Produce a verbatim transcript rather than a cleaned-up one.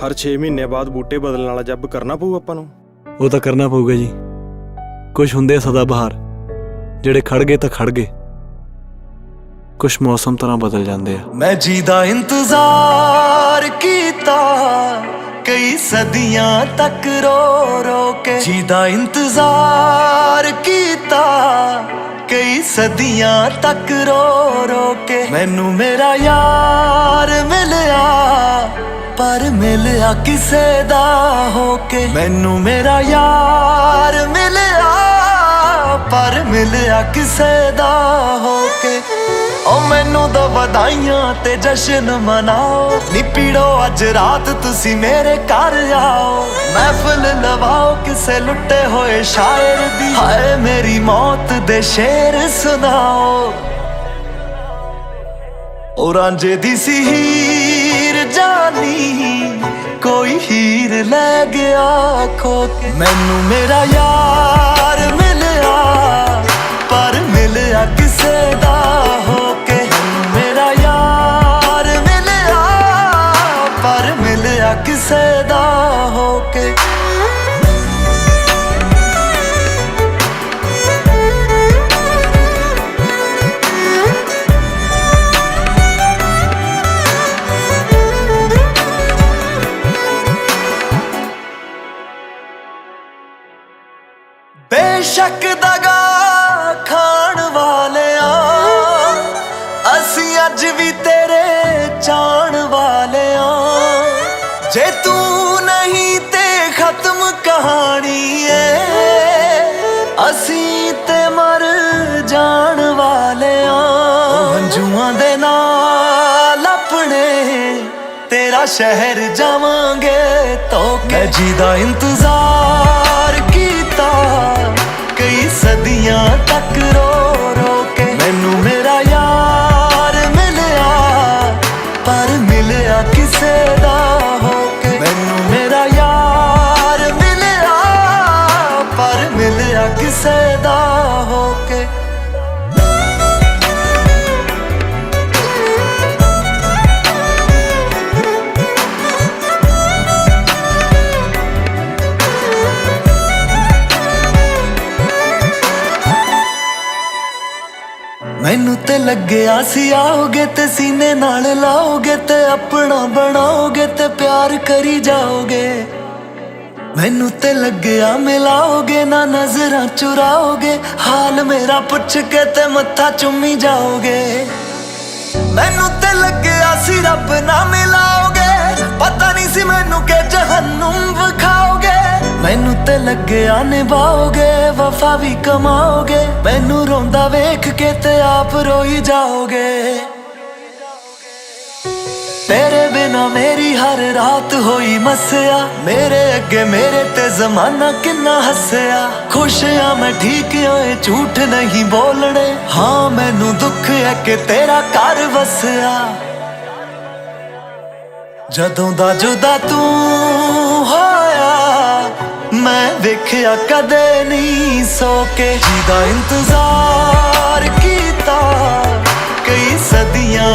ਹਰ ਛੇ ਮਹੀਨੇ ਬਾਅਦ ਬੂਟੇ ਬਦਲਣ ਵਾਲਾ ਜੱਬ ਕਰਨਾ ਪਊ ਆਪਾਂ ਨੂੰ। ਉਹ ਤਾਂ ਕਰਨਾ ਪਊਗਾ ਜੀ। ਕੁਝ ਹੁੰਦੇ ਆ ਸਦਾ ਬਹਾਰ, ਜਿਹੜੇ ਖੜ ਗਏ ਤਾਂ ਖੜ ਗਏ, ਕੁਝ ਮੌਸਮ ਤਰ੍ਹਾਂ ਬਦਲ ਜਾਂਦੇ ਆ। ਮੈਂ ਜੀ ਦਾ ਇੰਤਜ਼ਾਰ ਕੀਤਾ ਕਈ ਸਦੀਆਂ ਤੱਕ ਰੋ ਰੋ ਕੇ, ਜੀ ਦਾ ਇੰਤਜ਼ਾਰ ਕੀਤਾ ਕਈ ਸਦੀਆਂ ਤੱਕ ਰੋ ਰੋ ਕੇ। ਮੈਨੂੰ ਮੇਰਾ ਯਾਰ ਮਿਲਿਆ, ਪਰ ਮਿਲਿਆ ਕਿਸੇ ਦਾ ਹੋ ਕੇ। ਮੈਨੂੰ ਮੇਰਾ ਯਾਰ ਮਿਲਿਆ, ਪਰ ਮਿਲਿਆ ਕਿਸੇ ਦਾ ਹੋ ਕੇ। ਓ ਮੈਨੂੰ ਦੋ ਵਧਾਈਆਂ ਤੇ ਜਸ਼ਨ ਮਨਾਓ, ਨੀ ਪੀੜੋ ਅੱਜ ਰਾਤ ਤੁਸੀਂ ਮੇਰੇ ਘਰ ਆਓ। ਮਹਿਫਲ ਲਵਾਓ ਕਿਸੇ ਲੁੱਟੇ ਹੋਏ ਸ਼ਾਇਰ ਦੀ, ਹਾਏ ਮੇਰੀ ਮੌਤ ਦੇ ਸ਼ੇਰ ਸੁਣਾਓ। ਓ ਰਾਂਝੇ ਦੀ ਸੀ ਹੀਰ ਜਾਨੀ, ਕੋਈ ਹੀਰ ਲੈ ਗਿਆ ਖੋ ਕੇ। ਮੈਨੂੰ ਮੇਰਾ ਯਾਰ ਮਿਲਿਆ, ਪਰ ਮਿਲਿਆ ਕਿਸੇ ਦਾ ਹੋ ਕੇ। ਮੈਨੂੰ ਮੇਰਾ ਯਾਰ ਮਿਲਿਆ, ਪਰ ਮਿਲਿਆ ਕਿਸੇ ਦਾ ਹੋ ਕੇ। ਬੇਸ਼ੱਕ ਦਗਾ ਖਾਣ ਵਾਲਿਆਂ, ਅਸੀਂ ਅੱਜ ਵੀ ਤੇਰੇ ਚਾਹਣ ਵਾਲਿਆਂ। ਜੇ ਤੂੰ ਨਹੀਂ ਤੇ ਖਤਮ ਕਹਾਣੀ ਏ, ਅਸੀਂ ਤੇ ਮਰ ਜਾਣ ਵਾਲਿਆਂ। ਉਹ ਹੰਝੂਆਂ ਦੇ ਨਾਲ ਆਪਣੇ ਤੇਰਾ ਸ਼ਹਿਰ ਜਾਵਾਂਗੇ ਧੋ ਕੇ। ਮੈਂ ਜੀ ਦਾ ਇੰਤਜ਼ਾਰ ਕੀਤਾ ਕਈ ਸਦੀਆਂ ਤੱਕ ਰੋ ਰੋ ਕੇ। ਮੈਨੂੰ ਮੇਰਾ ਯਾਰ ਮਿਲਿਆ, ਪਰ ਮਿਲਿਆ ਕਿਸੇ ਦਾ ਹੋ ਕੇ। ਮੈਨੂੰ ਮੇਰਾ ਯਾਰ ਮਿਲਿਆ, ਪਰ ਮਿਲਿਆ ਕਿਸੇ ਦਾ ਹੋ ਕੇ। ਮੈਨੂੰ ਤੇ ਲੱਗਿਆ ਸੀ ਆਓਗੇ ਤੇ ਸੀਨੇ ਨਾਲ ਲਾਓਗੇ ਤੇ ਆਪਣਾ ਬਣਾਓਗੇ ਤੇ ਪਿਆਰ ਕਰੀ ਜਾਓਗੇ। ਮੈਨੂੰ ਤੇ ਲੱਗਿਆ ਮਿਲਾਓਗੇ ਨਾ ਨਜ਼ਰਾਂ ਚੁਰਾਓਗੇ, ਹਾਲ ਮੇਰਾ ਪੁੱਛ ਕੇ ਤੇ ਮੱਥਾ ਚੁੰਮੀ ਜਾਓਗੇ। ਮੈਨੂੰ ਤੇ ਲੱਗਿਆ ਸੀ ਰੱਬ ਨਾ ਮਿਲਾਓਗੇ, ਪਤਾ ਨਹੀਂ ਸੀ ਮੈਨੂੰ ਕਿ ਜਹੰਨਮ ਵਿਖਾਓਗੇ। ਮੈਨੂੰ ਤੇ ਲੱਗਿਆ ਨਿਭਾਓਗੇ, ਵਫਾ ਵੀ ਕਮਾਓਗੇ, ਮੈਨੂੰ ਰੋਂਦਾ ਵੇਖ ਕੇ ਤੇ ਆਪ ਰੋਈ ਜਾਓਗੇ। ਤੇਰੇ ਬਿਨਾ ਮੇਰੀ ਹਰ ਰਾਤ ਹੋਈ ਮਸਿਆ, ਮੇਰੇ ਅੱਗੇ ਮੇਰੇ ਤੇ ਜ਼ਮਾਨਾ ਕਿੰਨਾ ਹੱਸਿਆ। ਖੁਸ਼ ਆ ਮੈਂ ਠੀਕ ਓਏ, ਝੂਠ ਨਹੀਂ ਬੋਲਣੇ, ਹਾਂ ਮੈਨੂੰ ਦੁੱਖ ਹੈ ਕਿ ਤੇਰਾ ਘਰ ਵਸਿਆ। ਜਦੋਂ ਦਾ ਜੁਦਾ ਤੂੰ ਹੋਇਆ, ਮੈਂ ਵੇਖਿਆ ਕਦੇ ਨਹੀਂ ਸੋ ਕੇ। ਜੀ ਦਾ ਇੰਤਜ਼ਾਰ ਕੀਤਾ ਕਈ ਸਦੀਆਂ